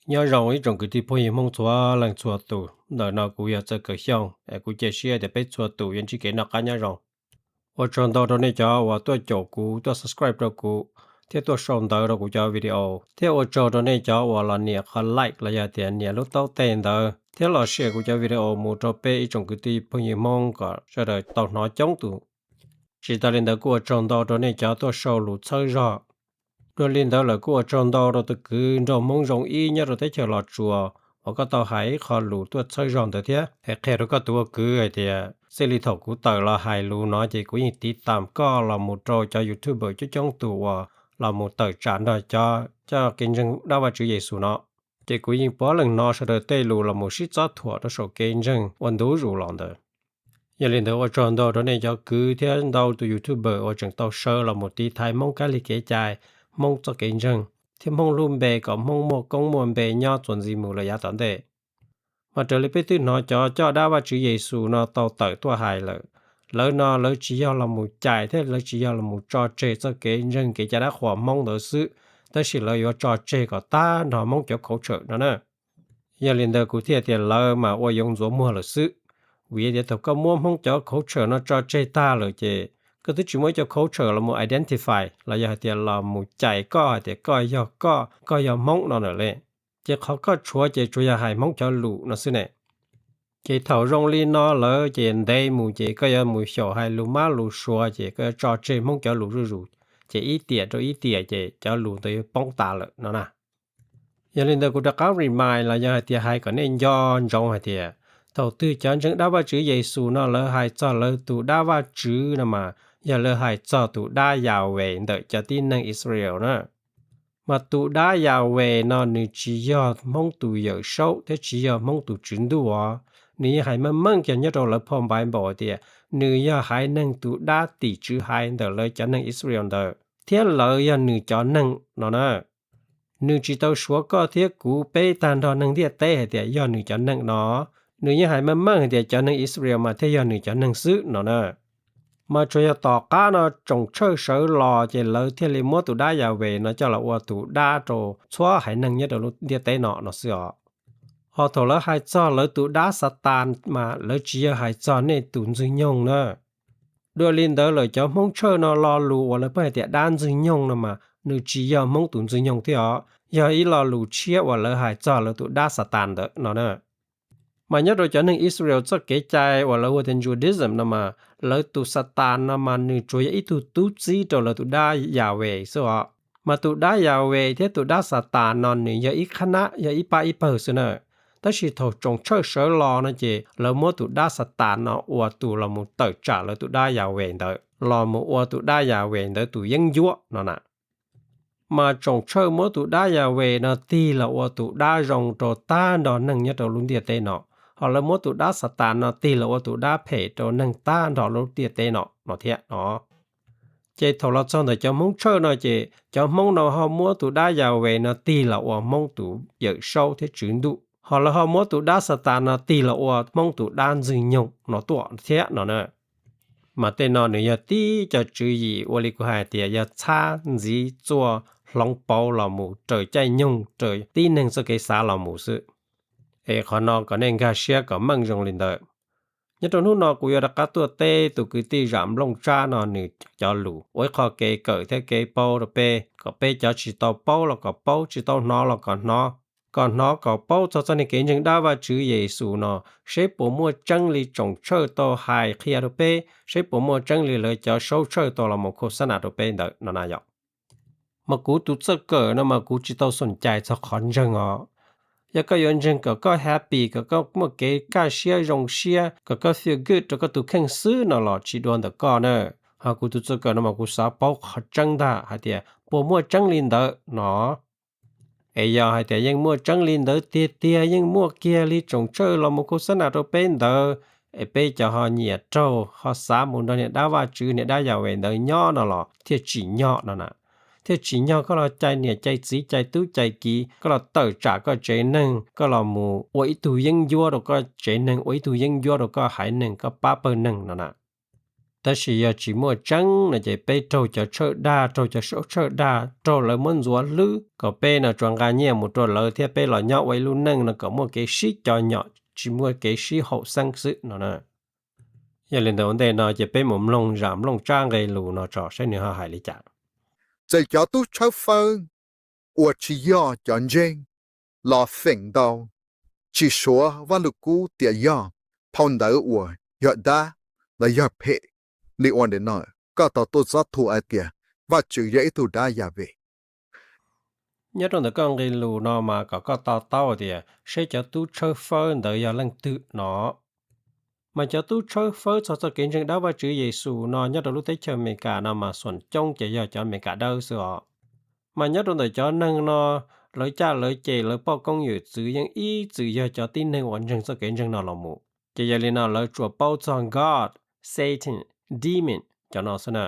Nyob zoo ib tsoom kwv tij phooj ywg Hmoob txhua leej txhua tus, ntawm no kuv yog Txawj Kaws Xyooj, kuv cia siab tias peb txhua tus yuav ntsib kev noj qab nyob zoo. Ua tsaug ntau rau nej cov uas tuaj caum kuv, tuaj subscribe rau kuv, thiab tuaj sau ntawv rau kuv cov video, thiab ua tsaug rau nej cov uas los nias qhov like los yog tias nias lub taub teg ntawd thiab los share kuv cov video mus rau peb ib tsoom kwv tij phooj ywg Hmoob kom sawv daws tau hnov coob tus. Tsis tas li ntawd kuj ua tsaug ntau rau nej cov tuaj sau lus txhawb zog. Dua li ntawd lawm kuj ua tsaug ntau rau tus kwv nraug Hmoob zoo ib nyob rau teb chaws Los Tsuas uas koj tau hais ib qho lus tuaj txhawb zog ntawd thiab. Es qhia rau koj tus ua kwv hais tias txij li thaum kuv tawm los hais lus no ces kuv yeej tiv tam koj los mus rau cov YouTuber coob coob tus uas los mus tawm tsam nrog cov coj kev ntseeg dab Vajtswv Yexus no. Ces kuv yeej puav leej hnov sawv daws tej lus los mus sib txob thuam rau saum kev ntseeg uas ntu zus los ntawd. Yog li ntawd ua tsaug ntau rau nej cov kwv thiab ntau tus YouTuber uas tseem tau sawv los mus tiv thaiv Hmoob kab lig kev cai, Hmoob txoj kev ntseeg, thiab Hmoob lub npe kom Hmoob muaj koob muaj npe nyob txuas ntxiv mus lawm yav tom ntej. Mas raws li peb twb hnov cov coj dab Vajtswv Yexus no tau tawm tuaj hais lawm, lawv no lawv tsis yog los mus cais thiab lawv tsis yog los mus tso tseg txoj kev ntseeg kev cai dab qhuas Hmoob ntawd xwb, tab sis lawv yuav tso tseg kom tag nrho Hmoob cov culture no na. Yog li ntawd kuv thiaj tias lawv mas ua yoov ntxuav muag lawm xwb. Vim tias thaum koj muab Hmoob cov culture no tso tseg tag lawm ces koj twb tsis muaj ib co culture los mus identify los yog hais tias los mus cais koj hais tias koj yog koj, koj yog Hmoob no lawm li. Ces qhov koj tshuav ces tsuas yog hais Hmoob cov lus no xwb ne. Ces thaum zoo li no lawm ces ntev mus ces koj yuav mus xyaum hais lus mab lus suav ces koj yuav tso tseg Hmoob cov lus zuj zus, ces ib tiam rau ib tiam ces cov lus ntawd yuav poob tas lawm no na. Yog li ntawd kuv rov qab remind los yog hais tias hais kom nej nco ntsoov hais tias thaum twg cov ntseeg dab Vajtswv Yexus no lawv hais txog lawv tus dab Vajtswv no mas yog lawv hais txog tus dab Yahweh ntawm cov tib neeg Israel na. Mas tus dab Yahweh no nws tsis yog Hmoob tus Yawm Saub thiab tsis yog Hmoob tus Tswv Ntuj os. Nws yeej hais meej meej kiag nyob rau lawv phau Npaiv Npaum hais tias nws yog haiv neeg tus dab tim tswv haiv ntawm lawv cov neeg Israel ntawd, thiab lawv yog nws cov neeg no na. Nws tsis tau suav koj thiab kuv peb tag nrho neeg ntiaj teb hais tias yog nws cov neeg no. Nws yeej hais meej meej hais tias cov neeg Israel mas thiaj yog nws cov neeg xwb no na. Mas tsuas yog tom qab no tsoom tshawj sawv los ces lawv thiaj li muab tus dab Yahweh no coj los ua tus dab rau txhua haiv neeg nyob rau lub ntiaj teb no no xwb os. Ho thaum lawv hais txog lawv tus dab Xatas mas lawv tsis yog hais txog nej tus Ntxwg Nyoog na. Dua li ntawd lawm cov Hmoob tshawj no lo lus uas lawv pheej hais tias dab Ntxwg Nyoog no mas nws tsis yog Hmoob tus Ntxwg Nyoog thiab os, yog ib lo lus tshiab uas lawv hais txog lawv tus dab Xatas ntawd no na. Mas nyob rau cov neeg Israel txoj kev cai uas lawv hu tias Judaism no mas lawv tus Xatas no mas nws tsuas yog ib tug tub txib rau lawv tus dab Yahweh xwb os. Mas tus dab Yahweh thiab tus dab Xatas no nws yog ib qhab nab, yog ib pab ib pawg xwb na. Tab sis thaum tsoom tshawj sawv los no ces lawv muab tus dab Xatas no ua tus los mus tawm tsam lawv tus dab Yahweh ntawd, los mus ua tus dab Yahweh ntawd tus yeeb ncuab no na. Mas tsoom tshawj muab tus dab Yahweh no tig los ua tus dab zoo rau tag nrho neeg nyob rau lub ntiaj teb no, ho lawv muab tus dab Xatas no tig los ua tus dab phem rau neeg tag nrho lub ntiaj teb no no thiab no. Ces thaum los txog ntawm cov Hmoob tshawj no ces cov Hmoob no ho muab tus dab Yahweh no tig los ua Hmoob tus Yawm Saub thiab Tswv Ntuj, ho lawv ho muab tus dab Xatas no tig los ua Hmoob tus dab Ntxwg Nyoog no tuaj thiab no na. Mas tej no nws yog tib co tswv yim ua li kuv hais tias yog txhab ntxiv txuaj hloov pauv los mus raws caij nyoog raws tib neeg txoj kev xav los mus xwb. Es qhov no kom nej nkag siab kom meej zoo li ntawd. Nyob rau hnub no kuv yuav rov qab tuaj teb tus kwv tij Zam Nplooj Tsab no nws cov lus ua ib qho kev kawm thiab kev paub rau peb, kom peb cov tsis tau paub los kom paub, tsis tau hnov los kom hnov, kom hnov kom paub txog txoj niag kev ntseeg dab Vajtswv Yexus no, seb puas muaj tseeb li tsoom tshawj tau hais qhia rau peb, seb puas muaj tseeb li lawv cov saub tshawj tau los mus khos xab nas rau peb ntawd no na yom. Mas kuv tus txawj kawm no mas kuv tsis tau xoom cais txog qhov ntseeg os. Yog koj yuav ntseeg kom koj happy, kom koj muaj kev kaj siab zoo siab, kom koj feel good rau koj tus kheej xwb no los tsis dua ntawm koj na. Ho kuv tus txawj kawm no mas kuv xav paub qhov tseeb ntag hais tias puas muaj tseeb li ntawd no. Es yog hais tias yeej muaj tseeb li ntawd tiag tiag, yeej muaj kiag li tsoom tshawj los mus khos xab nas rau peb ntawd, es peb cov ho nyiam raug ho xav mus nrog niag dab Vajtswv niag dab Yahweh ntawd nyob no los thiaj tsim nyog no na. Thiaj tsim nyog koj los cais niam cais txiv cais tub cais kiv, koj los tawm tsam koj tsev neeg, koj los mus ua ib tug yeeb ncuab rau koj tsev neeg, ua ib tug yeeb ncuab rau koj haiv neeg koj pab pawg neeg no na. Tab sis yog tsis muaj tseeb no ces peb raug cov tshawj dag, raug cov saub tshawj dag, raug lawv muab ntxuav hlwb kom peb no tsuas nqa nyiaj mus rau lawv thiab peb los nyob ua ib lub neej no kom muaj kev sib cov nyom, tsis muaj kev sib haum xeeb xwb no na. Yog li ntawd ua ntej no ces peb mus mloog zam nplooj tsab nqe lus no tso saib nws ho hais li cas. Txawm cov tub tshawb fawb uas tsis yog cov ntseeg los feem ntau tsis suav Vajluskub tias yog phau ntawv uas yog dab los yog phem li ua ntawm no, koj tau tuaj txob thuam hais tias Vajtswv yog ib tug dab Yas Ves. Nyob rau ntawm koj nqe lus no mas kom koj to taub tias seb cov tub tshawb fawb ntawd yog leej twg no. Mas cov tub tshawb fawb txog txoj kev ntseeg dab Vajtswv Yexus no nyob rau lub teb chaws Amelikas no mas xuam coob ces yog cov Amelikas dawb xwb os. Mas nyob rau ntawm cov neeg no, lawv caj lawv ces lawv poj koob yawm txwv yeej ib txwm yog cov tib neeg uas ntseeg txoj kev ntseeg no los mus. Ces yog li no lawv tsuas paub txog God, Satan, demon cov no xwb na.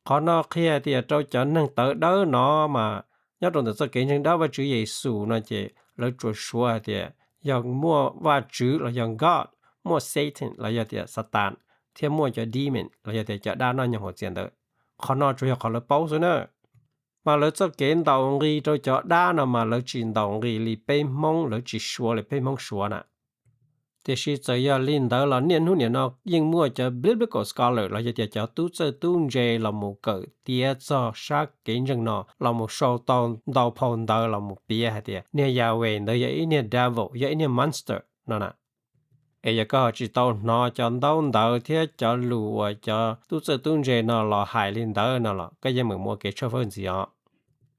Qhov no qhia tias rau cov neeg tawv dawb no mas nyob rau ntawm txoj kev ntseeg dab Vajtswv Yexus no ces lawv tsuas suav hais tias yog muaj Vajtswv los yog God, muaj Satan los yog tias Xatas, thiab muaj cov demon los yog tias cov dab noj nyoog hauv txias ntawd. Qhov no tsuas yog qhov lawv paub xwb na. Mas lawv txoj kev ntaus nqi rau cov dab no mas lawv tsis ntaus nqi li peb Hmoob, lawv tsis suav li peb Hmoob suav na. Tiam sis txawm yog li ntawd los niaj hnub nim no yeej muaj cov biblical scholar los yog tias cov tub txawj tub ntse los mus kawm tiav txog sab kev ntseeg no los mus sau tau ntau phau ntawv los mus piav hais tias niag Yahweh ntawd yog ib niag devil, yog ib niag monster no na. Es yog koj ho tsis tau hnov cov ntaub ntawv thiab cov lus uas cov tub txawj tub ntse no los hais li ntawd no los koj yeej meem muaj kev tshawj fawb ntxiv os.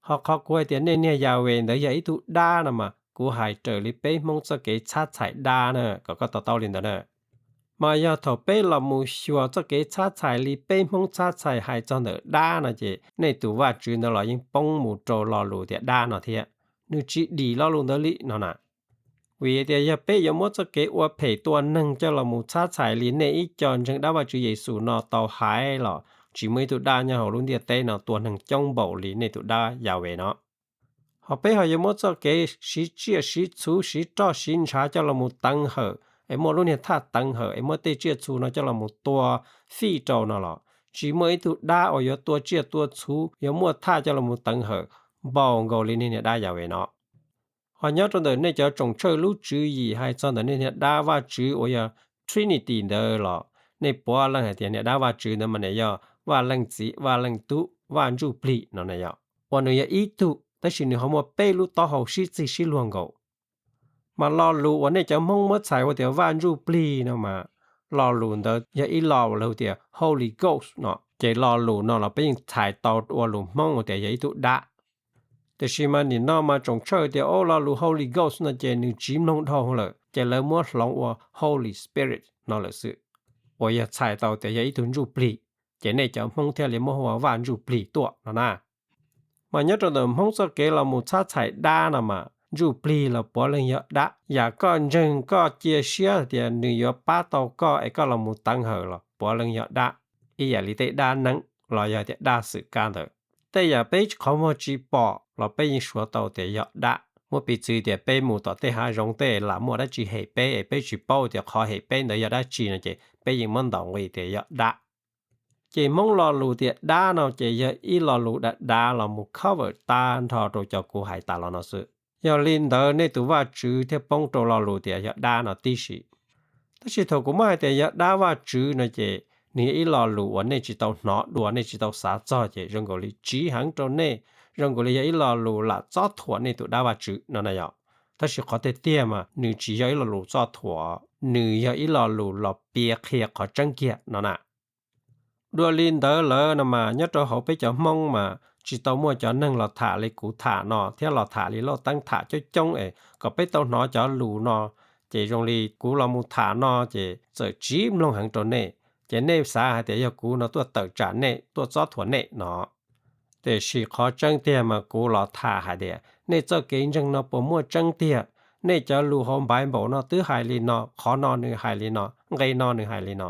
Ho qhov kuv hais tias nej niag Yahweh ntawd yog ib tug dab no mas kuv hais raws li peb Hmoob txoj kev txhab txhais dab na, kom koj to taub li ntawd na. Mas yog thaum peb los mus xyuas txoj kev txhab txhais li peb Hmoob txhab txhais hais txog ntawm dab no ces nej tus Vajtswv ntawd los yeej poob mus rau lo lus tias dab no thiab. Nws tsis dim lo lus ntawd li no na. Vim tias yog peb yuav muab txoj kev ua phem tua neeg coj los mus txhab txhais li nej ib co ntseeg dab Vajtswv Yexus no tau hais los tsis muaj ib tug dab nyob hauv lub ntiaj teb no tua neeg coob npaum li nej tus dab Yahweh no. Ho peb ho yuav muab txoj kev siv tsiaj siv txhu siv roj siv ntshav coj los mus teev hawm es muaj lub niag thaj teev hawm es muab tej tsiaj txhu no coj los mus tua fij rau no los tsis muaj ib tug dab uas yuav tua tsiaj tua txhu yuav muaj thaj coj los mus teev hawm npaum nkaus li nej niag dab Yahweh no. Ho nyob rau ntawm nej cov tsoom tshawj lub tswv yim hais txog ntawm nej niag dab Vajtswv uas yog Trinity ntawd los nej puav leej hais tias niag dab Vajtswv ntawd mas nws yog Vaj Leej Txiv, Vaj Leej Tub, Vaj Ntsuj Plig no na yom, uas nws yog ib tug tab sis nws ho muaj peb lub taub hau sib txig sib luag nkaus. Mas lo lus uas nej cov Hmoob muab txhais ua tias Vaj Ntsuj Plig no mas lo lus ntawd yog ib lo uas lawv hu tias Holy Ghost no, ces lo lus no los peb yeej txhais tau ua lus Hmoob ua tias yog ib tug dab. Tiam sis mas nim no mas tsoom tshawj tias o lo lus Holy Ghost no ces nws tsiv mloog dhau lawm ces lawv muab hloov ua Holy Spirit no lawm xwb, uas yog txhais tau tias yog ib tug ntsuj plig, ces nej cov Hmoob thiaj li muab hu ua Vaj Ntsuj Plig tuaj no na. Mas nyob rau ntawm Hmoob txoj kev los mus txhab txhais dab no mas ntsuj plig los puav leej yog dab. Yam koj ntseeg koj cia siab tias nws yuav pab tau koj es koj los mus teev hawm los puav leej yog dab, ib yam li tej dab neeb los yog tias dab xwm kab ntawd. Tej yam peb qhov muag tsis pom los peb yeej suav tau tias yog dab. Muab piv txwv tias peb mus tom tej hav zoov tej lam muaj dab tsi hem peb es peb tsis paub tias qhov hem peb ntawd yog dab tsi no ces peb yeej muab ntaus nqi tias yog dab. Ces Hmoob lo lus tias dab no ces yog ib lo lus dav dav los mus cover tag nrho rau cov kuv hais tas los no xwb. Yog li ntawd nej tus Vajtswv thiaj poob rau lo lus tias yog dab no tib si. Tab sis thaum kuv muab hais tias yog dab Vajtswv no ces nws yog ib lo lus uas nej tsis tau hnov dua, nej tsis tau xav txog ces zoo nkaus li tsiv heev rau nej, zoo nkaus li yog ib lo lus lam txob thuam nej tus dab Vajtswv no na yom. Tab sis qhov tiag tiag mas nws tsis yog ib lo lus txob thuam, nws yog ib lo lus los piav qhia qhov tseeb kiag no na. Dua li ntawd lawm no mas nyob rau hauv peb cov Hmoob mas tsis tau muaj cov neeg los tham li kuv tham no thiab los tham li Lauj Teeb tham coob coob es kom peb tau hnov cov lus no. Ces zoo li kuv los mus tham no ces txawm tsiv mloog heev rau nej, ces nej xav hais tias yog kuv no tuaj tawm tsam nej, tuaj txob thuam nej no. Tiam sis qhov tseeb tiag mas kuv los tham hais tias nej txoj kev ntseeg no puas muaj tseeb tiag, nej cov lus hauv Npaiv Npaum no twb hais li no, qhov no nws hais li no, nqe no nws hais li no,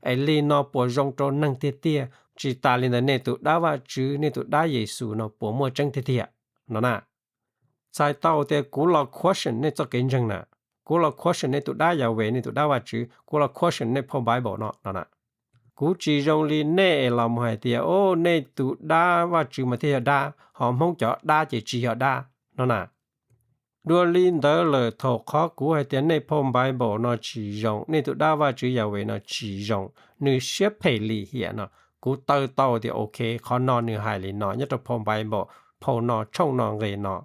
es li no puas zoo rau neeg tiag tiag? Tsis tas li ntawd nej tus dab Vajtswv, nej tus dab Yexus no puas muaj tseeb tiag tiag no na? Txhais tau tias kuv los question nej txoj kev ntseeg na, kuv los question nej tus dab Yahweh, nej tus dab Vajtswv, kuv los question nej phau Npaiv Npaum no no na. Kuv tsis zoo li nej es los mus hais tias, o, nej tus dab Vajtswv mas thiaj yog dab, ho Hmoob cov dab ces tsis yog dab no na. Dua li ntawd lawm, thaum qhov kuv hais tias nej phau Bible no tsis zoo, nej tus dab Vajtswv Yahweh no tsis zoo, nws siab phem lim hiam no, kuv taw tau tias ok, qhov no nws hais li no nyob rau phau Bible, phau no tshooj no nqe no.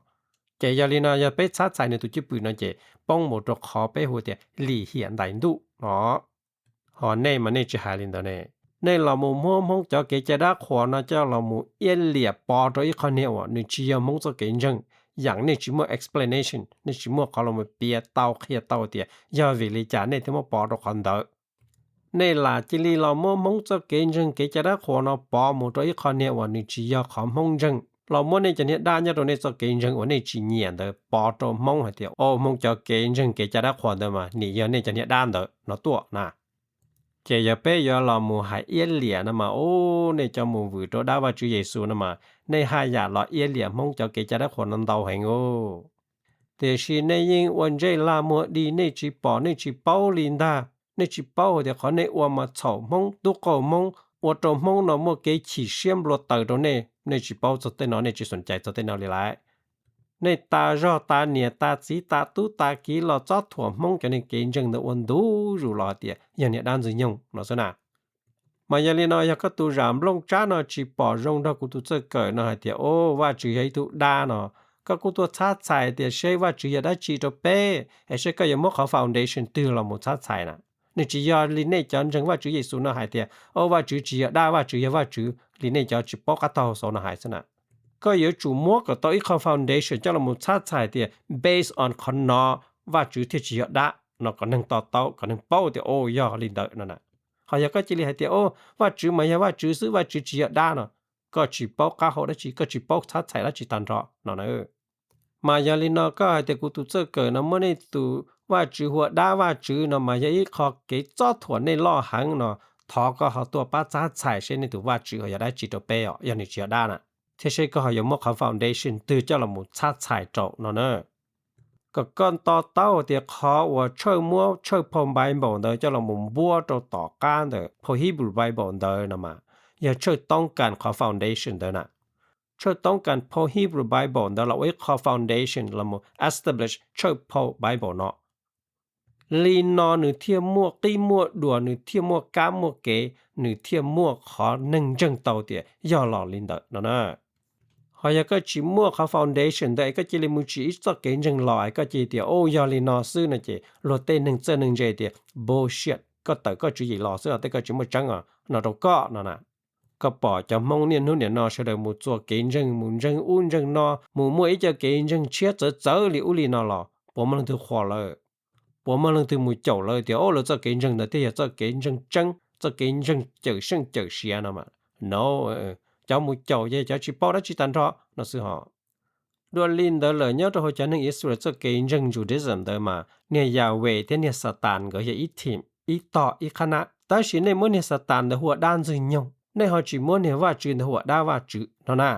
Ces yog li no yog peb txhab txhais nws tus cwj pwm no ces poob mus rau qhov peb hu tias lim hiam ntais ntuj no. Ho nej mas nej tsis hais li ntawd ne. Nej los mus muab Hmoob cov kev cai dab qhuas no coj los mus iab liam pov rau ib qho niag uas nws tsis yog Hmoob txoj kev ntseeg, yam nej tsis muaj explanation, nej tsis muaj qhov los mus piav tau qhia tau tias yog vim li cas nej thiaj muab pov rau qhov ntawd. Nej lam cia li los muab Hmoob txoj kev ntseeg kev cai dab qhuas no pov mus rau ib qho niag uas nws tsis yog qhov Hmoob ntseeg, los muab nej cov niag dab nyob rau nej txoj kev ntseeg uas nej tsis nyiam ntawd pov rau Hmoob hais tias, o, Hmoob cov kev ntseeg kev cai dab qhuas ntawd mas nim yog nej cov niag dab ntawd no tuaj na. Ces yog peb yuav los mus hais iab liam no mas, u, nej cov mus vwm rau dab Vajtswv Yexus no mas nej haj yam los iab liam Hmoob cov kev cai dab qhuas no ntau heev u. Tiam sis nej yeej ua ntsej lag muag dig, nej tsis pom nej tsis paub li ntag. Nej tsis paub hais tias qhov nej ua mas txhaum Hmoob, tub qaug Hmoob, ua rau Hmoob no muaj kev chim siab nplua taws rau nej. Nej tsis paub txog tej no, nej tsis xom cai txog tej no li lawm. Nej tas zog tas niam tas txiv tas tub tas kiv los txob thuam Hmoob cov niag kev ntseeg ntawd ua ntu zus los hais tias yog niag dab Ntxwg Nyoog no xwb na. Mas yog li no yog koj tus zam nplooj tsab no tsis pom zoo nrog kuv tus txawj kawm no hais tias, o, Vajtswv yog ib tug dab no, koj kuj tuaj txhab txhais tias seb Vajtswv yog dab tsi rau peb, es seb koj yuav muab qhov foundation twg los mus txhab txhais na. Nws tsis yog li nej cov ntseeg Vajtswv Yexus no hais tias, o, Vajtswv tsis yog dab, Vajtswv yog Vajtswv, li nej cov tsis paub qab tog hauv xauv no hais xwb na. Koj yuav tsum muab kom tau ib qho foundation coj los mus txhab txhais tias based on qhov no Vajtswv thiaj tsis yog dab no kom neeg to taub, kom neeg paub tias, o, yog li ntawd no na. Ho yog koj cia li hais tias, o, Vajtswv mas yog Vajtswv xwb, Vajtswv tsis yog dab no, koj tsis paub qab hau dab tsi, koj tsis paub txhab txhais dab tsi tag nrho no na. Mas yog li no koj hais tias kuv tus txawj kawm no muab nej tus Vajtswv hu ua dab Vajtswv no mas yog ib qho kev txob thuam nej loj heev no, thov koj ho tuaj pab txhab txhais seb nej tus Vajtswv ho yog dab tsi rau peb os, yog nws tsis yog dab na, thiab seb koj ho yuav muab qhov foundation twg coj los mus txhab txhais rau no na. Kom koj to taub tias qhov uas Tshawj muab Tshawj phau Bible ntawd coj los mus npuab rau tom qab ntawm phau Hebrew Bible ntawd no mas, yog Tshawj toob kas qhov foundation ntawd na. Tshawj toob kas phau Hebrew Bible ntawd los ua ib qho foundation los mus establish Tshawj phau Bible no. Li no nws thiaj muaj qib muaj duas, nws thiaj muaj kab muaj kev, nws thiaj muaj qhov neeg ntseeg tau tias yog los li ntawd no na. Ho yog koj tsis muaj qhov foundation ntawd es koj cia li mus tsim ib txoj kev ntseeg los es koj cia li tias, o, yog li no xwb no ces luag tej neeg txawj neeg ntse tias bullshit, koj tawm koj tswv yim los xwb os, tej koj tsis muaj tseeb os no rau koj no na. Koj pom cov Hmoob niaj hnub nim no sawv daws mus txua kev ntseeg, mus ntseeg ub ntseeg no, mus muaj ib co kev ntseeg tshiab txawv txawv li ub li no los puas muaj leej twg qhuas lawv? Puas muaj leej twg mus caum lawv tias, o, lawv txoj kev ntseeg ntawd thiaj yog txoj kev ntseeg tseeb, txoj kev ntseeg cawm seej cawm siav no mas? No, cov mus caum ces cov tsis paub dab tsi tag nrho no xwb hos. Dua li ntawd lawm nyob rau hauv cov neeg Israel txoj kev ntseeg Judaism ntawd mas niag Yahweh thiab niag Satan nkawd yog ib team, ib tog ib qhab nab. Tab sis nej muab niag Satan ntawd hu ua dab Ntxwg Nyoog, nej ho tsis muab niag Vajtswv ntawd hu ua dab Vajtswv no na.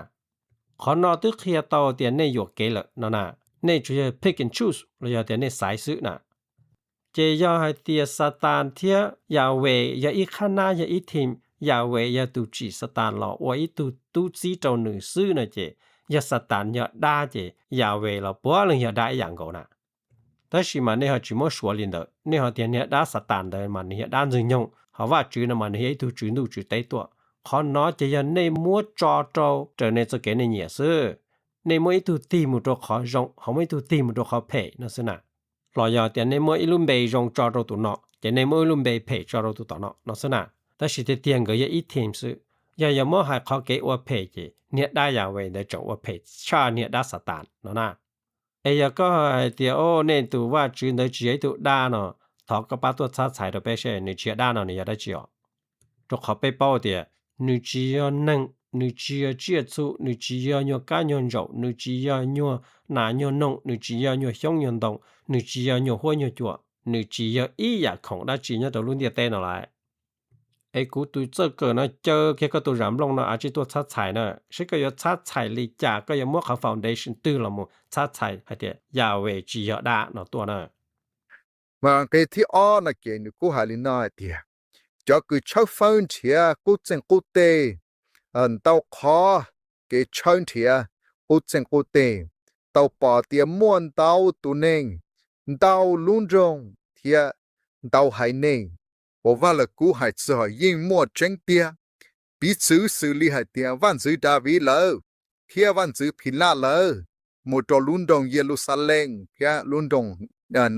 Qhov no twb qhia tau tias nej yuam kev lawm no na. Nej tsuas yog pick and choose los yog tias nej xaiv xwb na. Ces yog hais tias Satan thiab Yahweh yog ib qhab nab, yog ib team, Yahweh yog tus tsim Satan los ua ib tug tub txib rau nws xwb no ces yog Satan yog dab ces Yahweh los puav leej yog dab ib yam nkaus na. Tab sis mas nej ho tsis muab suav li ntawd, nej ho tias niag dab Satan ntawd mas nws yog dab Ntxwg Nyoog, ho Vajtswv no mas nws yog ib tug tswv ntuj tswv teb tuaj. Qhov no ces yog nej muab tso rau raws nej txoj kev nej nyiam xwb. Nej muab ib tug tig mus rau qhov zoo, ho muab ib tug tig mus rau qhov phem no xwb na. Los yog tias nej muab ib lub npe zoo tso rau tus no, ces nej muab ib lub npe phem tso rau tus tom no no xwb na. Tab sis tiag tiag nkawd yog ib team xwb. Yog yog muab hais qhov kev ua phem ces niag dab Yahweh ntawd tseem ua phem tshaj niag dab Satan no na. Es yog koj hais tias, o, nej tus Vajtswv ntawd tsis yog ib tug dab no, thov koj pab tuaj txhab txhais rau peb seb nws tsis yog dab no nws yog dab tsi os. Rau qhov peb paub tias nws tsis yog neeg, nws tsis yog tsiaj txhu, nws tsis yog nyuag kab nyuag ntsaum, nws tsis yog nyuag nas nyuag noog, nws tsis yog nyuag xyoob nyuag ntoo, nws tsis yog nyuag huab nyuag cua, nws tsis yog ib yam khoom dab tsi nyob rau lub ntiaj teb no lawm. Es kuv tus txawj kawm no caw kiag koj tus zam nplooj no av tsis tuaj txhab txhais na, seb koj yuav txhab txhais li cas, koj yuav muab qhov foundation twg los mus txhab txhais hais tias Yahweh tsis yog dab no tuaj na. Mas nqe thib ob no ces nws kuj hais li no hais tias, cov kws tshawb fawb nrhiav qub txeeg qub teg, ntau qhov kev tshawb nrhiav qub txeeg qub teg, tau pom tias muaj ntau tus neeg, ntau lub nroog thiab ntau haiv neeg uas Vaj Lug Kub hais txog yeej muaj tseeb tiag. Piv txwv xws li hais tias Vaj Ntxwv Daviv lawv thiab Vaj Ntxwv Philaj lawv mus rau lub nroog Yeluxalees thiab lub nroog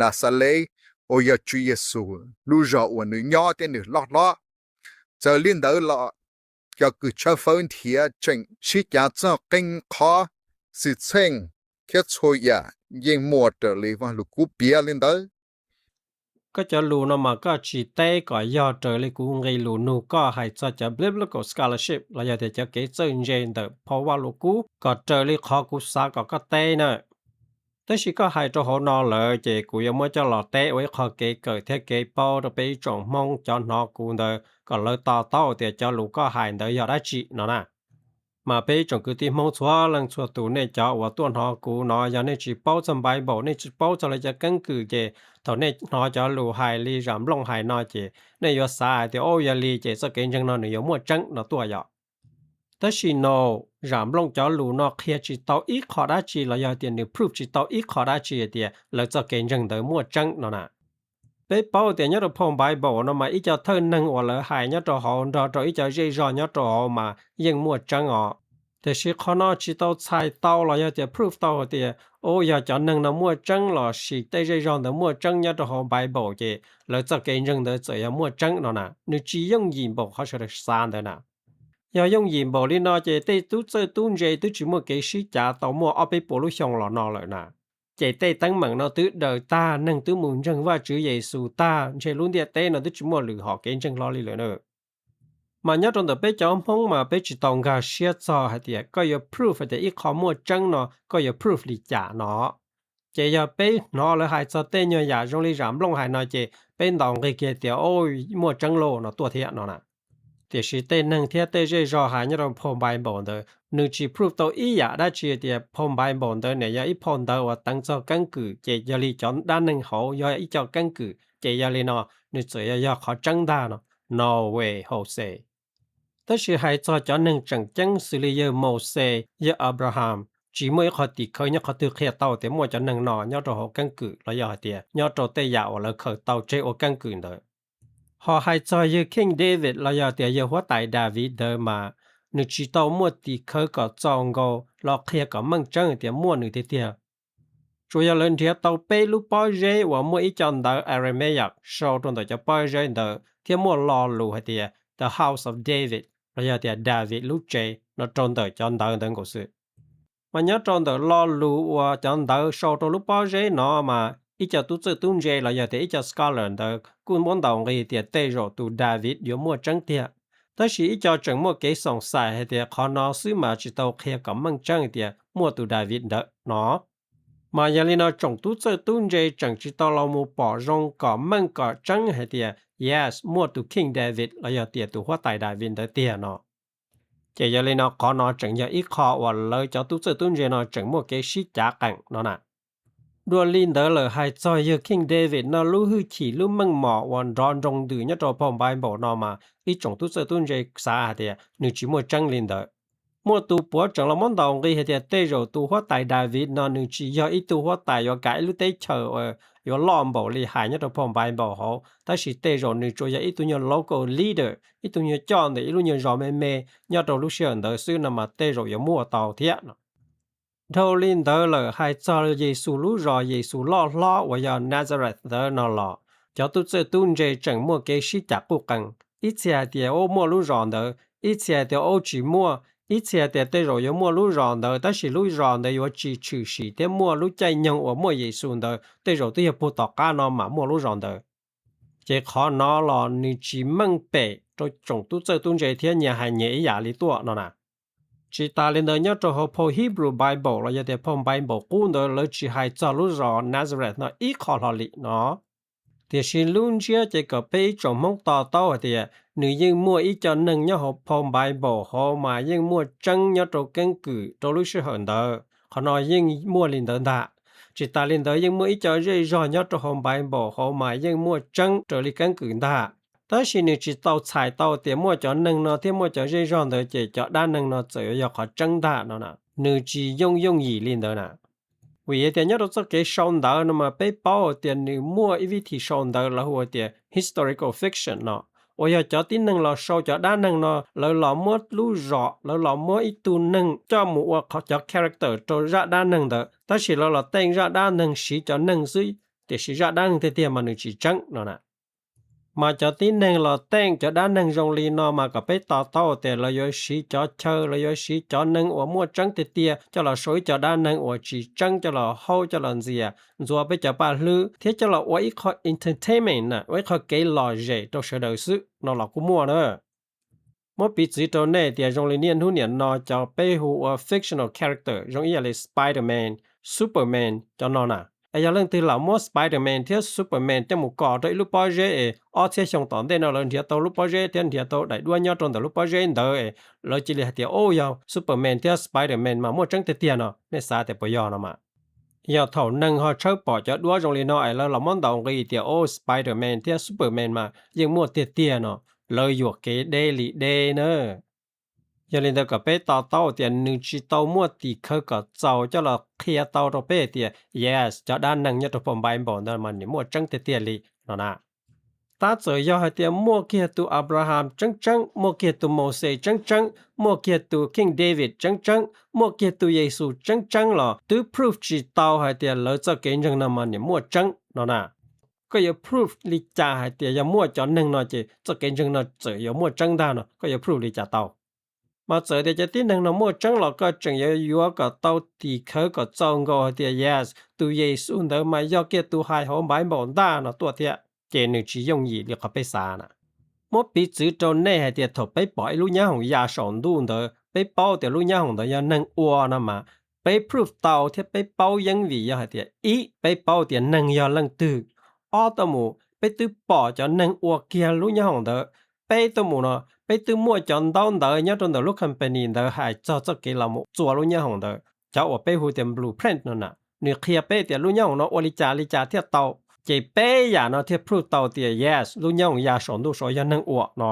Naxales uas yog Tswv Yexus lub zos uas nws nyob thiab nws loj hlob. Txawm li ntawd los cov kws tshawb fawb nrhiav tseem sib cav txog qee qhov xwm txheej thiab txhua yam yeej muaj raws li Vaj Lug Kub piav li ntawd. Koj cov lus no mas koj tsis teb kom yog raws li kuv nqe lus nug koj hais txog cov Biblical Scholarship los yog tias cov kev txawj ntse ntawm phau Vaj Lug Kub kom raws li qhov kuv xav kom koj teb na. Tab sis koj hais rau hauv no lawm ces kuv yuav muab coj los teb ua ib qho kev kawm thiab kev paub rau peb ib tsoom Hmoob cov hnov kuv ntawd kom lawv to taub tias cov lus koj hais ntawd yog dab tsi no na. Mas peb ib tsoom kwv tij Hmoob txhua leej txhua tus, nej cov uas tuaj hnov kuv no, yog nej tsis paub txog Bible, nej tsis paub txog lawv cov keeb kwm ces thaum nej hnov cov lus hais li Zam Nplooj hais no ces nej yuav xav hais tias, o, yog li ces txoj kev ntseeg no nws yuav muaj tseeb no tuaj yom. Tab sis no, Zam Nplooj cov lus no qhia tsis tau ib qho dab tsi los yog tias nws proof tsis tau ib qho dab tsi hais tias lawv txoj kev ntseeg ntawd muaj tseeb no na. Peb paub tias nyob rau phau Bible no mas ib co thawj neeg uas lawv hais nyob rau hauv nrog rau ib co zej zog nyob rau hauv mas yeej muaj tseeb os. Tiam sis qhov no tsis tau txhais tau los yog tias proof tau hais tias, o, yog cov neeg no muaj tseeb los sis tej zej zog ntawd muaj tseeb nyob rau hauv Bible ces lawv txoj kev ntseeg ntawd txawm yog muaj tseeb no na. Nws tsis yooj yim npaum qhov sawv daws xav ntawd na. Yog yooj yim npaum li no ces tej tub txawj tub ntse twb tsis muaj kev sib cav tau muaj ob peb puas lub xyoo los no lawm na. Ces tej teeb meem no twb daws tag, neeg twb mus ntseeg Vajtswv Yexus tag, ntshe lub ntiaj teb no twb tsis muaj lwm hom kev ntseeg hlo li lawm na. Mas nyob rau ntawm peb cov Hmoob mas peb tsis tau nkag siab txog hais tias koj yuav proof hais tias ib qho muaj tseeb no koj yuav proof li cas no. Ces yog peb hnov lawv hais txog tej nyuag yam zoo li Zam Nplooj hais no ces peb ntaus nqi kiag tias, o, muaj tseeb lauj no tuaj thiab no na. Tiam sis tej neeg thiab tej zej zog hais nyob rau phau Bible ntawd nws tsis proof tau ib yam dab tsi tias phau Bible ntawd nws yog ib phau ntawv uas teev txog keeb kwm, ces yog li cov dab neeg hauv yog ib co keeb kwm, ces yog li no nws txawm yog, yog qhov tseeb ntag no. No way, Jose. Tab sis hais txog cov neeg tseem ceeb xws li yawg Mauxes, yawg Abraham, tsis muaj ib qho tim khawv nyob qhov twg qhia tau tias muaj cov neeg no nyob rau hauv keeb kwm los yog hais tias nyob rau tej yam uas lawv khaws tau tseg ua keeb kwm ntawd. Ho hais txog yawg King David los yog tias yawg huab tais Daviv ntawd mas nws tsis tau muaj tim khawv kom txaus nkaus los qhia kom meej tseeb tias muaj nws tiag tiag. Tsuas yog lawv nrhiav tau peb lub pob zeb uas muaj ib co ntawv Aramaic sau rau ntawm cov pob zeb ntawd thiab muaj lo lus hais tias The House of David los yog tias David lub tsev no rau ntawm cov ntawv ntawd nkaus xwb. Mas nyob rau ntawm lo lus uas cov ntawv sau rau lub pob zeb no mas ib co tub txawj tub ntse los yog tias ib co scholar ntawd kuj muab ntaus nqi tias tej zaum tus David yuav muaj tseeb tiag. Tab sis ib co tseem muaj kev xoom xaim hais tias qhov no xwb mas tsis tau qhia kom meej tseeb hais tias muaj tus David ntawd no. Mas yog li no tsoom tub txawj tub ntse tseem tsis tau los mus pom zoo kom meej kom tseeb hais tias yes, muaj tus King David los yog tias tus huab tais David ntawd tiag no. Ces yog li no qhov no tseem yog ib qho uas lawv cov tub txawj tub ntse no tseem muaj kev sib cav qees no na. Dua li ntawd lawm hais txog yawg King David no lub hwj chim lub meej mom uas nrov nroo ntws nyob rau phau Bible no mas ib tsoom tub txawj tub ntse xav hais tias nws tsis muaj tseeb li ntawd. Muaj tus puav tseem los muab ntaus nqi hais tias tej zaum tus huab tais David no nws tsis yog ib tug huab tais yuav kav ib lub teb chaws uas yuav loj npaum li hais nyob rau phau Bible hauv, tab sis tej zaum nws tsuas yog ib tug nyuag local leader, ib tug nyuag coj ntawm ib lub nyuag zos me me nyob rau lub sij hawm ntawd xwb no mas tej zaum yuav muaj tau thiab no. Dhau li ntawd lawm hais txog Yexus lub zos Yexus loj hlob uas yog Nazareth ntawd no los cov tub txawj tub ntse tseem muaj kev sib cav quj qees. Ib txhia hais tias ub muaj lub zos ntawd, ib txhia hais tias ub tsis muaj, ib txhia hais tias tej zaum yuav muaj lub zos ntawd tab sis lub zos ntawd yuav tsis tshwm sim thiab muaj lub caij nyoog uas muaj Yexus ntawd tej zaum twb yog puag tom qab no mam muaj lub zos ntawd. Ces qhov no los nws tsis meej pem rau tsoom tub txawj tub ntse thiab nyias hais nyias ib yam li tuaj no na. Tsis tas li ntawd nyob rau hauv phau Hebrew Bible los yog tias phau Bible qub ntawd lawv tsis hais txog lub zos Nazareth no ib qho hlo li no. Tiam sis lub ntsiab ces kom peb ib tsoom Hmoob to taub hais tias nws yeej muaj ib co neeg nyob hauv phau Bible hauv mas yeej muaj tseeb nyob rau keeb kwm rau lub sij hawm ntawd, qhov no yeej muaj li ntawd ntag. Tsis tas li ntawd yeej muaj ib co zej zog nyob rau hauv Bible hauv mas yeej muaj tseeb raws li keeb kwm ntag. Tab sis nws tsis tau txhais tau tias muaj cov neeg no thiab muaj cov zej zog ntawd ces cov dab neeg no txawm yuav yog qhov tseeb ntag no na. Nws tsis yooj yooj yim li ntawd na. Vim tias nyob rau txoj kev sau ntawv no mas peb paub tias nws muaj ib vib thi sau ntawv lawv hu tias historical fiction no, uas yog cov tib neeg los sau cov dab neeg no, lawv los muab lub zos, lawv los muab ib tug neeg coj mus ua cov character rau zaj dab neeg ntawd, tab sis lawv los teej zaj dab neeg siv cov neeg xwb, tiam sis zaj dab neeg tiag tiag mas nws tsis tseeb no na. Mas cov tib neeg los teej cov dab neeg zoo li no mas kom peb to taub tias lawv yuav siv cov chaw, lawv yuav siv cov neeg uas muaj tseeb tiag tiag coj los sau ib co dab neeg uas tsis tseeb coj los haub coj los ntxias, ntxuav peb cov paj hlwb thiab coj los ua ib qho entertainment na, ua ib qho kev lom zem rau sawv daws xwb no los kuj muaj na. Muab piv txwv rau nej tias zoo li niaj hnub niam no cov peb hu ua fictional character zoo ib yam li Spider-Man, Superman cov no na, es yog leej twg lam muab Spider-Man thiab Superman coj mus kos rau ib lub pob zeb es ob txhiab xyoo tom ntej no lawv nrhiav tau lub pob zeb thiab nrhiav tau daim duab nyob rau ntawm lub pob zeb ntawd es lawv cia li hais tias, o, yog Superman thiab Spider-Man mas muaj tseeb tiag tiag no, nej xav tias puas yog no mas? Yog thaum neeg ho tshawb pom cov duab zoo li no es lawv los muab ntaus nqi tias, o, Spider-Man thiab Superman mas yeej muaj tiag tiag no, lawv yuam kev deb li deb na. Yog li ntawd kom peb to taub tias nws tsis tau muaj tim khawv kom txaus coj los qhia tau rau peb hais tias, yes, cov dab neeg nyob rau phau Npaiv Npaum ntawd mas nws muaj tseeb tiag tiag li no na. Tab txawm yog hais tias muaj kiag tus Abraham tseeb tseeb, muaj kiag tus Mauxes tseeb tseeb, muaj kiag tus King David tseeb tseeb, muaj kiag tus Yexus tseeb tseeb los twb proof tsis tau hais tias lawv txoj kev ntseeg no mas nws muaj tseeb no na. Koj yuav proof li cas hais tias yog muaj cov neeg no ces txoj kev ntseeg no txawm yuav muaj tseeb ntag no, koj yuav proof li cas tau? Mas txawm tias cov tib neeg no muaj tseeb los koj tseem yuav yuav kom tau tim khawv kom txaus nkaus hais tias, yes, tus Yexus ntawd mas yog kiag tus hais hauv Npaiv Npaum Ntaj no tuaj thiab, ces nws tsis yooj yim li qhov peb xav na. Muab piv txwv rau nej hais tias thaum peb pom ib lub nyab hoom ya saum ntuj ntawd, peb paub tias lub nyab hoom ntawd yog neeg ua no mas, peb proof tau thiab peb paub yeeb vim yog hais tias, ib, peb paub tias neeg yog leej twg. Ob, tuaj mus peb twb pom cov neeg ua kiag lub nyab hoom ntawd. Peb tuaj mus no peb twb muaj cov ntaub ntawv nyob rau ntawm lub company ntawd hais txog txoj kev los mus txua lub nyab hoom ntawd, cov uas peb hu tias blueprint no na. Nws qhia peb tias lub nyab hoom no ua li cas li cas thiaj tau. Ces peb yam no thiaj proof tau tias, yes, lub nyab hoom ya saum ntuj saud yog neeg ua no.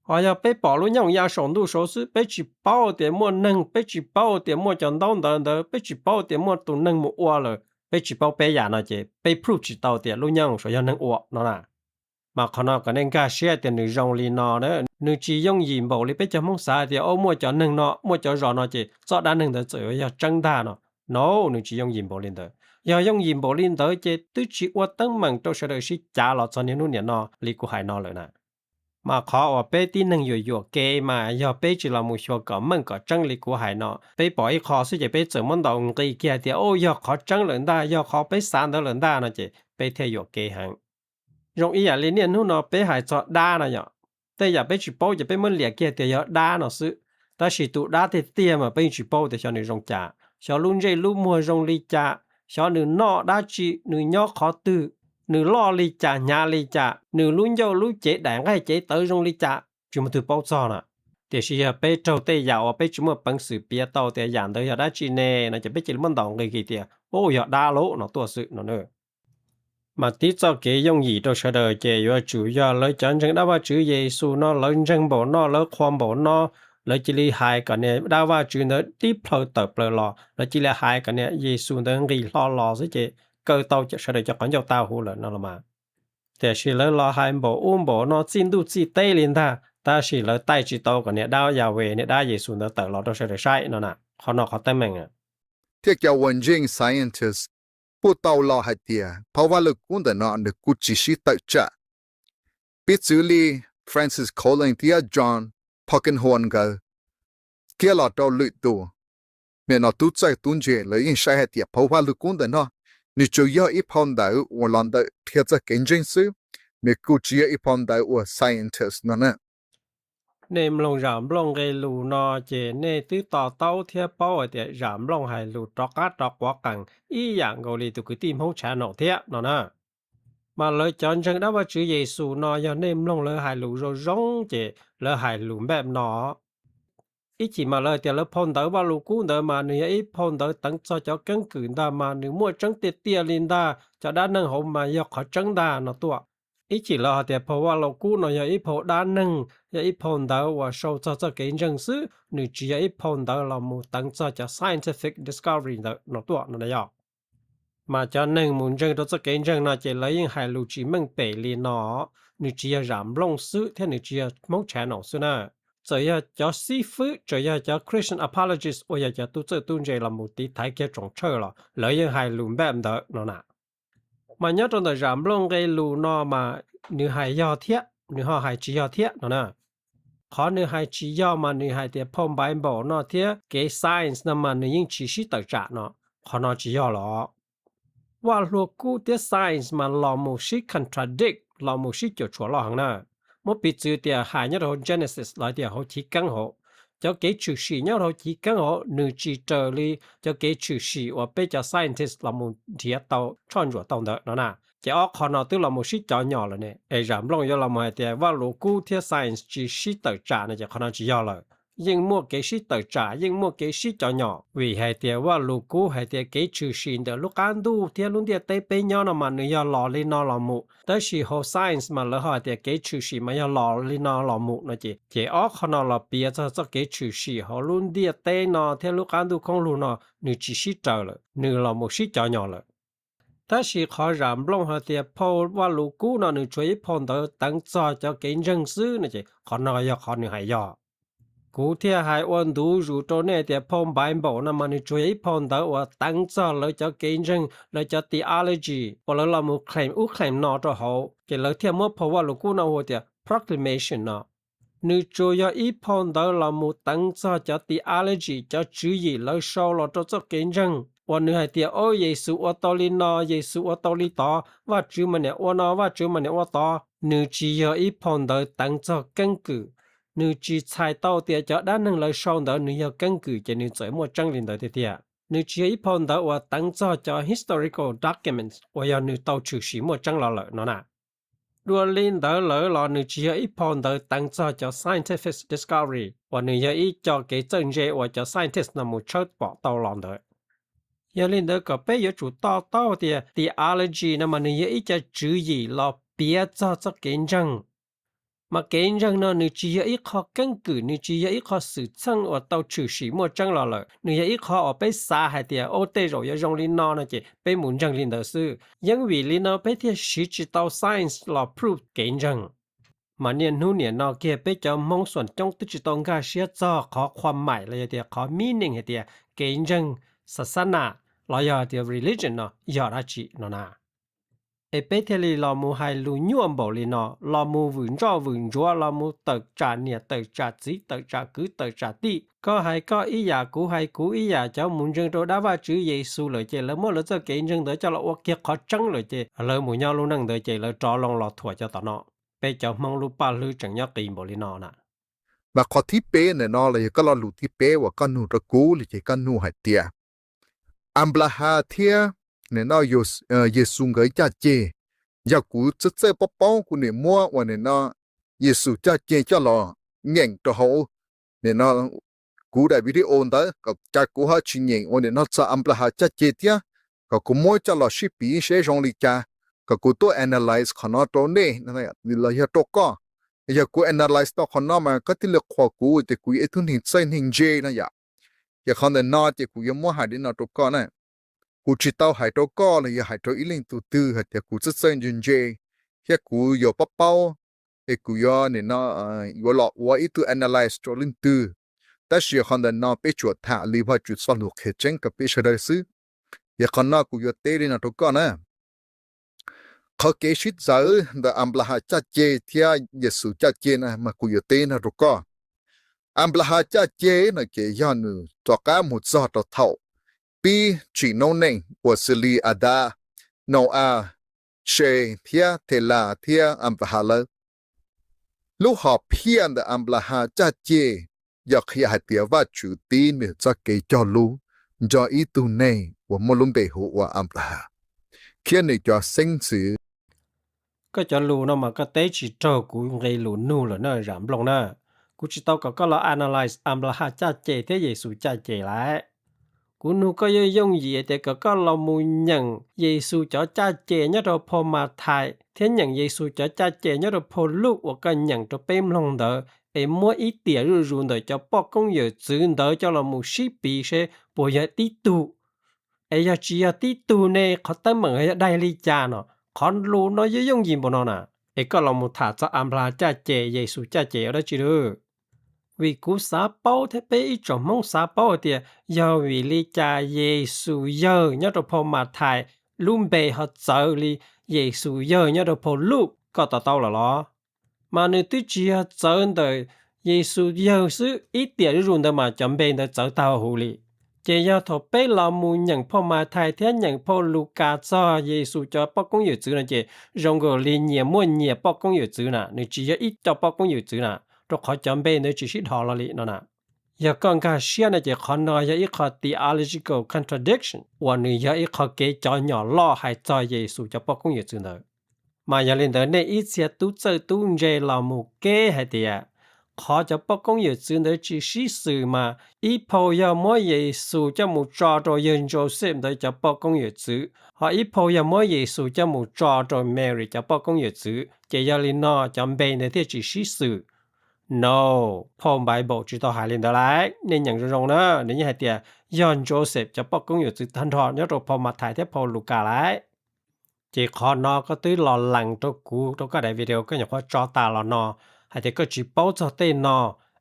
Ho yog peb pom lub nyab hoom ya saum ntuj saud xwb, peb tsis paub tias muaj neeg, peb tsis paub tias muaj cov ntaub ntawv ntawd, peb tsis paub tias muaj tus neeg mus ua lawm, peb tsis paub peb yam no ces peb proof tsis tau tias lub nyab hoom saud yog neeg ua no na. Mas qhov no kom nej nkag siab tias nws zoo li no na, nws tsis yooj yim npaum li peb cov Hmoob xav tias, o, muaj cov neeg no, muaj cov zos no ces txoj dab neeg ntawd txawm yuav yog tseeb ntag no. No, nws tsis yooj yim npaum li ntawd. Yog yooj yim npaum li ntawd ces twb tsis ua teeb meem rau sawv daws sib cav los txog niaj hnub niam no li kuv hais no lawm na. Mas qhov uas peb tib neeg yuam yuam kev mas yog peb tsis los mus xyuas kom meej kom tseeb li kuv hais no, peb pom ib qho xwb ces peb txawm muab ntaus nqi kiag tias, o, yog qhov tseeb lawm ntag, yog qhov peb xav ntawd lawm ntag no ces peb thiaj yuam kev heev. Zoo ib yam li niaj hnub no peb hais txog dab no yom, tej yam peb tsis paub ces peb muab liam kiag tias yog dab no xwb. Tab sis tus dab tiag tiag mas peb yeej tsis paub tias xyov nws zoo cas, xyov lub ntsej lub muag zoo li cas, xyov nws noj dab tsi, nws nyob qhov twg, nws loj li cas hnyav li cas, nws lub ncauj lub cev daim nqaij cev tawv zoo li cas, tsis muaj twg paub txog na. Tiam sis yog peb raug tej yam uas peb tsis muaj peev xwm piav tau tias yam ntawd yog dab tsi ne no ces peb cia li muab ntaus nqi kiag tias, u, yog dab lauj no tuaj xwb no na. Mas tib txoj kev yooj yim rau sawv daws ces yuav tsum yog lawv cov ntseeg dab Vajtswv Yexus no lawv ntseeg npaum no, lawv qhuas npaum no, lawv cia li hais kom niag dab Vajtswv ntawd tib plhaw tawm plaws los, lawv cia li hais kom niag Yexus ntawd nqis hlo los xwb ces kaw tau sawv daws cov qhov ncauj tag huv lawm no los mas. Tiam sis lawv los hais npaum ub npaum no txij ntuj txij teb li ntag, tab sis lawv taij tsis tau kom niag dab Yahweh, niag dab Yexus ntawd tawm los rau sawv daws saib no na. Qhov no qhov teeb meem. Thiab cov uas ntseeg scientist kuj tau los hais tias phau Vajluskub ntawm no nws kuj tsis sib tawm tsam. Piv txwv li Francis Collins thiab John Polkinghorne nkawd thiab los rau lwm tus nim no tub txawj tub ntse lawv yeej saib hais tias phau Vajluskub ntawm no nws tsuas yog ib phau ntawv uas los ntawm qhia txog kev ntseeg xwb, nws kuj tsis yog ib phau ntawv uas scientist no na. Nej mloog zam nplooj nqe lus no ces nej twb to taub thiab paub hais tias zam nplooj hais lus rov qab rov quav qees ib yam nkaus li tus kwv tij Hmoob tshav naum thiab no na. Mas lawv cov ntseeg dab Vajtswv Yexus no yog nej mloog lawv hais lus zoo zoo ces lawv hais lus npaj no. Ib chim mas lawv hais tias lawv phau ntawv Vajluskub ntawd mas nws yog ib phau ntawv teev txog cov keeb kwm ntag mas nws muaj tseeb tiag tiag li ntag, cov dab neeg hauv mas yog qhov tseeb ntag no tuaj. Ib chim lawv hais tias phau Vaj Lug Kub no yog ib phau dab neeg, yog ib phau ntawv uas sau txog txoj kev ntseeg xwb, nws tsis yog ib phau ntawv los mus teev txog cov scientific discovery ntawd no tuaj no na yog. Mas cov neeg mus ntseeg rau txoj kev ntseeg no ces lawv yeej hais lus tsis meej pem li no, nws tsis yog Zam Nplooj xwb thiab nws tsis yog Hmoob Channel xwb na. Txawm yog cov xib fwb, txawm yog cov Christian apologist uas yog cov tub txawj tub ntse los mus tiv thaiv kiag tsoom tshawj los lawv yeej hais lus npaj ntawd no na. Mas nyob rau ntawm Zam Nplooj nqe lus no mas nws hais yog thiab nws ho hais tsis yog thiab no na. Qhov nws hais tsis yog mas nws hais tias phau Bible no thiab kev science no mas nws yeej tsis sib tawm tsam no, qhov no tsis yog los. Vaj Lug Kub thiab science mas los mus sib contradict, los mus sib cuam tshuam loj heev na. Muab piv txwv tias hais nyob rau hauv Genesis los tias hauv Chiv Keeb hauv, cov kev tshwm sim nyob rau hauv Chiv Keeb hauv nws tsis raws li cov kev tshwm sim uas peb cov scientist los mus nrhiav tau tshoj ntsuam tau ntawd no na. Ces ob qho no twb los mus sib cov nyom lawm ne, es Zam Nplooj yuav los mus hais tias Vaj Lug Kub thiab science tsis sib tawm tsam no ces qhov no tsis yog lawm. Yeej muaj kev sib tawm tsam, yeej muaj kev sib cov nyom, vim hais tias Vaj Lug Kub hais tias kev tshwm sim ntawm lub qab ntuj thiab lub ntiaj teb peb nyob no mas nws yog los li no los mus, tab sis hauv science mas lawv ho hais tias kev tshwm sim mas yog los li no los mus no ces, ces ob qho no los piav txog txoj kev tshwm sim hauv lub ntiaj teb no thiab lub qab ntuj khoob lug no nws tsis sib raws lawm, nws los mus sib cov nyom lawm. Tab sis qhov Zam Nplooj hais tias phau Vaj Lug Kub no nws tsuas yog ib phau ntawv teev txog cov kev ntseeg xwb no ces qhov no yog qhov nws hais yog. Kuv thiaj hais ua ntu zus rau nej tias phau Bible no mas nws tsuas yog ib phau ntawv uas teev txog lawv cov kev ntseeg, lawv cov theology uas lawv los mus claim ub claim no rau hauv, ces lawv thiaj muab phau Vaj Lug Kub no hu tias proclamation no. Nws tsuas yog ib phau ntawv los mus teev txog cov theology, cov tswv yim lawv sau los rau txoj kev ntseeg uas nws hais tias, o, Yexus ua tau li no, Yexus ua tau li tod, Vajtswv mas niam ua no, Vajtswv mas niam ua tod. Nws tsis yog ib phau ntawv teev txog keeb kwm. Nws tsis txhais tau tias cov dab neeg lawv sau ntawd nws yog keeb kwm ces nws txawm muaj tseeb li ntawd tiag tiag. Nws tsis yog ib phau ntawv uas teev txog cov historical documents uas yog nws tau tshwm sim muaj tseeb los lawm no na. Dua li ntawd lawm los nws tsis yog ib phau ntawv teev txog cov scientific discovery uas nws yog ib co kev txawj ntse uas cov scientist no mus tshawb pom tau los ntawd. Yog li ntawd kom peb yuav tsum to taub tias theology no mas nws yog ib co tswv yim los piav txog txoj kev ntseeg. Mas kev ntseeg no nws tsis yog ib qho keeb kwm, nws tsis yog ib qho xwm txheej uas tau tshwm sim muaj tseeb los lawm, nws yog ib qho uas peb xav hais tias, o, tej zaum yuav zoo li no no ces peb mus ntseeg li ntawd xwb. Yeeb vim li no peb thiaj siv tsis tau science los prove kev ntseeg. Mas niaj hnub niam no kiag peb cov Hmoob xuam coob twb tsis tau nkag siab txog qhov qhuam maim los yog tias qhov meaning hais tias kev ntseeg, sasana, los yog tias religion no yog dab tsi no na. Es peb thiaj li los mus hais lus nyuaj npaum li no, los mus vwm ntsoj vwm ntsuav, los mus tawm tsam niam tawm tsam txiv tawm tsam kwv tawm tsam tij, koj hais koj ib yam kuv hais kuv ib yam, cov mus ntseeg rau dab Vajtswv Yexus lawm ces lawv muab lawv txoj kev ntseeg ntawd coj los ua kiag qhov tseeb lawm ces lawv mus nyob lub neej ntawd ces lawv rov loo los thuam cov tom no. Peb cov Hmoob lub paj hlwb tseem nyob qis npaum li no na. Mas qhov thib peb ntawm no los yog koj lo lus thib peb uas koj nug rau kuv li ces koj nug hais tias Anplahas thiab nim no Yexus nkawd caj ces, yog kuv txawj txawj paub paub kuv nim muab uas nim no Yexus caj ces coj los nyeem rau hauv nim no kuv daim video ntawd, kom cas kuv ho tsis nyeem uas nim no txog Anplahas caj ces thiab, kom kuv muab coj los sib piv seb zoo li cas, kom kuv tuaj analyze qhov no rau nej los yog rau koj. Yog kuv analyze tau qhov no mas koj thiaj li qhuas kuv tias kuv yog ib tug neeg txawj neeg ntse no yom. Ces qhov ntawm no ces kuv yuav muab hais li no rau koj na. Kuv tsis tau hais rau koj los yog hais rau ib leej tug twg hais tias kuv txawj txawj ntse ntse, thiab kuv yuav paub paub, es kuv yuav nim no yuav los ua ib tug analyze rau leej twg. Tab sis qhov ntawm no peb tsuas tham li Vajtswv txoj lus qhia tseeb rau peb sawv daws xwb. Ces qhov no kuv yuav teb li no rau koj na. Qhov kev sib txawv ntawm Anplahas caj ces thiab Yexus caj ces na mas kuv yuav teb no rau koj. Anplahas caj ces no ces yog nws rov qab mus txog rau thaum pib tsim noob neej uas xws li Adas, Nau-as, Ntshe thiab Thelas thiab Anplahas lawv. Lub hom phiaj ntawm Anplahas caj ces yog qhia hais tias Vajtswv tib nws txoj kev cog lus nrog ib tug neeg uas muaj lub npe hu ua Anplahas thiab nws cov xeeb ntxwv. Koj cov lus no mas koj teb tsis raug kuv nqe lus nug lawm na Zam Nplooj na. Kuv tsis tau kom koj los analyze Anplahas caj ces thiab Yexus caj ces lawm. Kuv nug koj yooj yooj yim tias kom koj los mus nyeem Yexus cov caj ces nyob rau phau Mathais thiab nyeem Yexus cov caj ces nyob rau phau Luj uas koj nyeem rau peb mloog ntawd es muab ib tiam zuj zus ntawm cov poj koob yawm txwv ntawd coj los mus sib piv seb puas yog tib tug. Es yog tsis yog tib tug ne qhov teeb meem yog daig li cas no? Qhov lus no yooj yooj yim npaum no na. Es koj los mus tham txog Anplas caj ces, Yexus caj ces ua dab tsi lawm? Vim kuv xav paub thiab peb ib tsoom Hmoob xav paub hais tias yog vim li cas Yexus yawg nyob rau phau Mathais lub npe ho txawv li Yexus yawg nyob rau phau Luj, koj to taub lawm los? Mas nws twb tsis yog txawv ntawm Yexus yawg xwb, ib tiam zuj zus ntawd mas cov npe ntawd txawv tag huv li. Ces yog thaum peb los mus nyeem phau Mathais thiab nyeem phau Lukas txog Yexus cov poj koob yawm txwv no ces zoo nkaus li nyias muaj nyias poj koob yawm txwv na, nws tsis yog ib co poj koob yawm txwv na, rau qhov cov npe ntawd tsis sib dhos los li no na. Yog koj nkag siab no ces qhov no yog ib qho theological contradiction uas nws yog ib qho kev cov nyom loj hais txog Yexus cov poj koob yawm txwv ntawd. Mas yog li ntawd nej ib txhia tub txawj tub ntse los mus keb hais tias qhov cov poj koob yawm txwv ntawd tsis sib xws mas ib phau yog muab Yexus coj mus tso rau yawg Joseph ntawd cov poj koob yawm txwv, ho ib phau yog muab Yexus coj mus tso rau Mary cov poj koob yawm txwv, ces yog li no cov npe ntawd thiaj tsis sib xws. No, phau Bible tsis tau hais li ntawd lauj. Nej nyeem zoo zoo na, nws yeej hais tias yog Joseph cov poj koob yawm txwv tag nrho nyob rau phau Mathais thiab phau Lukas lauj. Ces qhov no koj twb los lees rau kuv rau koj daim video koj nyuam qhuav tso tas los no, hais tias koj tsis paub txog tej no,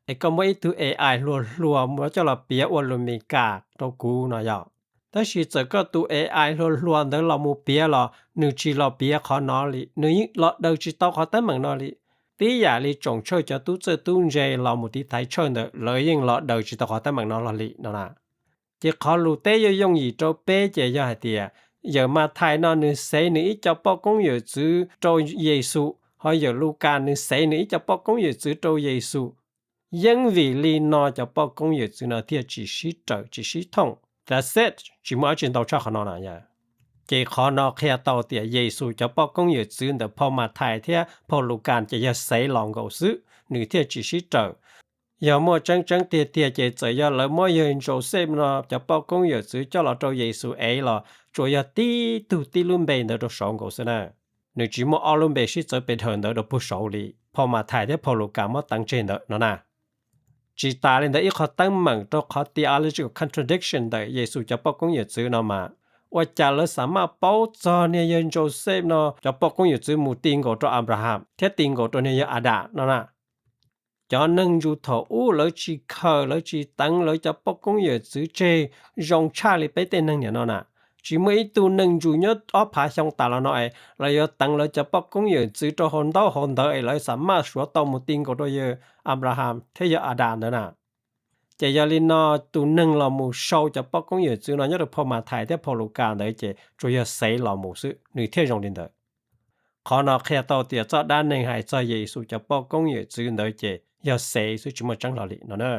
es koj muab ib tug A I hluas hluas muab coj los piav ua lus Meskas rau kuv no yog. Tab sis txawm koj tus A I hluas hluas ntawd los mus piav los nws tsis los piav qhov no li, nws yeej los daws tsis tau qhov teeb meem no li. Tib yam li tsoom tshawj cov tub txawj tub ntse los mus tiv thaiv tshawj ntawd lawv yeej los daws tsis tau qhov teeb meem no los li no na. Ces qhov lus teb yooj yooj yim rau peb ces yog hais tias yawm Mathais no nws xev nws ib co poj koob yawm txwv rau Yexus, ho yawm Lukas nws xev nws ib co poj koob yawm txwv rau Yexus. Yeeb vim li no cov poj koob yawm txwv no thiaj tsis sib raws tsis sib thooj. That's it, tsis muaj dab tsi ntau tshaj qhov no na yog. Ces qhov no qhia tau tias Yexus cov poj koob yawm txwv ntawm phau Mathais thiab phau Lukas ces yog xev los nkaus xwb, nws thiaj tsis sib raws. Yog muaj tseeb tseeb tiag tiag ces txawm yog lawv muab yawg Joseph no cov poj koob yawm txwv coj los rau Yexus ev los tsuas yog tib tug tib lub npe ntawd rau saud nkaus xwb na. Nws tsis muaj ob lub npe sib txawv pes dawg ntawd rau puag saud li phau Mathais thiab phau Lukas muab teev tseg ntawd no na. Tsis tas li ntawd ib qho teeb meem rau qhov theological contradiction ntawm Yexus cov poj koob yawm txwv no mas, ua cas lawv xav maj paub txog niag yawg Joseph no cov poj koob yawm txwv mus ti nkaus rau Abraham thiab ti nkaus rau niag yawg Adas no na? Cov neeg ntsuj thaum ub lawv tsis khaws lawv tsis teev lawv cov poj koob yawm txwv tseg zoo tshaj li peb tej neeg niam no na. Tsis muaj ib tug neeg ntsuj nyob ob phav xyoo tas los no es lawv yuav teev lawv cov poj koob yawm txwv rau hauv ntaub hauv ntawv es lawv xav maj suav tau mus ti nkaus rau yawg Abraham thiab yawg Adas ntawd na. Ces yog li no, tus neeg los mus sau cov poj koob yawm txwv no nyob rau phau Mathais thiab phau Lukas ntawd ces tsuas yog xev los mus xwb nws thiaj zoo li ntawd. Qhov no qhia tau tias txoj dab neeg hais txog Yexus cov poj koob yawm txwv ntawd ces yog xev xwb tsis muaj tseeb hlo li no na.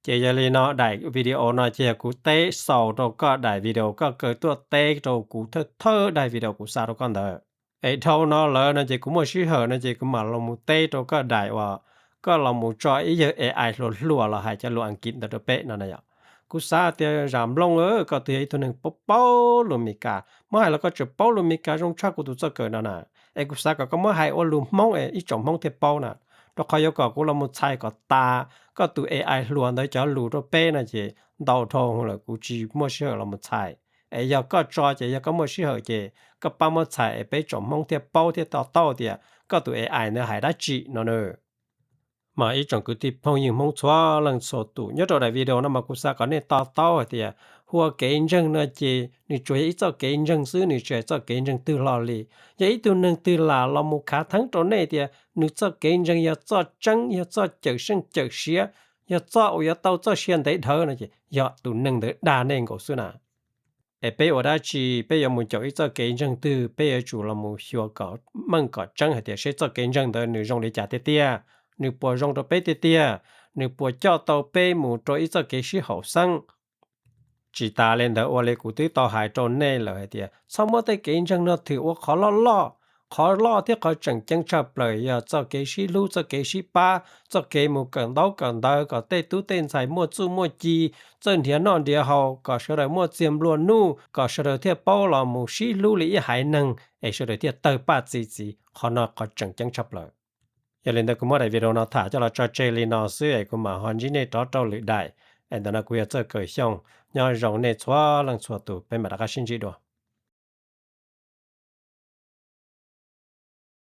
Ces yog li no daim video no ces yog kuv teb xaus rau koj daim video koj kaw tuaj teb rau kuv thawj thawj daim video kuv xa rau koj ntawd. Es dhau no lawm no ces kuv muaj sij hawm no ces kuv mam los mus teb rau koj daim uas koj los mus tso ib yawg A I hluas hluas los hais cov lus Askiv ntawd rau peb no na yom. Kuv xav tias Zam Nplooj, koj twb yog ib tug neeg paub paub lus Meskas, muab hais los koj tseem paub lus Meskas zoo tshaj kuv tus txoj kawm no na. Es kuv xav kom koj muab hais ua lus Hmoob es ib tsoom Hmoob thiaj paub na, rau qhov yuav kom kuv los mus txhais kom tas koj tus A I hluas ntawd cov lus rau peb no ces ntau dhau lawm kuv tsis muaj sij hawm los mus txhais. Es yog koj tso ces yog koj muaj sij hawm ces koj pab muab txhais es peb tsoom Hmoob thiaj paub thiaj to taub tias koj tus A I ntawd hais dab tsi no na. Mas ib tsoom kwv tij phooj ywg Hmoob txhua leej txhua tus, nyob rau daim video no mas kuv xav kom nej to taub hais tias hu ua kev ntseeg no ces nws tsuas yog ib txoj kev ntseeg xwb, nws tsis yog txoj kev ntseeg twg hlo li. Yog ib tug neeg twg lam los mus khav theeb rau nej tias nws txoj kev ntseeg yog txoj tseeb, yog txoj cawm seej cawm siav, yog txoj uas yuav tau txoj sia ntev dhawv no ces yog tus neeg ntawd dag nej nkaus xwb na. Es peb ua dab tsi peb yuav mus caum ib txoj kev ntseeg twg, peb yuav tsum los mus xyuas kom meej kom tseeb hais tias seb txoj kev ntseeg ntawd nws zoo li cas tiag tiag, nws puas zoo rau peb tiag tiag, nws puas coj tau peb mus rau ib txoj kev sib haum xeeb. Tsis tas li ntawd ua li kuv twb tau hais rau nej lawm hais tias txhob muab tej kev ntseeg no thwm ua qhov loj loj, Qhov loj thiab qhov tseem ceeb tshaj plaws yog txoj kev sib hlub, txoj kev sib pab, txoj kev mus kawm ntaub kawm ntawv kom tej tub tej ntxhais muaj txuj muaj ci, txawj nrhiav noj nrhiav haus, kom sawv daws muaj txiag nplua nuj, kom sawv daws thiaj paub los mus sib hlub li ib haiv neeg es sawv daws thiaj tawg paj txi txiv. Qhov no qhov tseem ceeb tshaj plaws. Yog li ntawd kuv muab daim video no tham coj los tso tseg li no xwb es kuv mam ho ntsib nej rov rau lwm daim. Es ntawm no kuv yog Txawj Kawm Xyooj, nyob zoo nej txhua leej txhua tus, peb mam rov qab sib ntsib dua.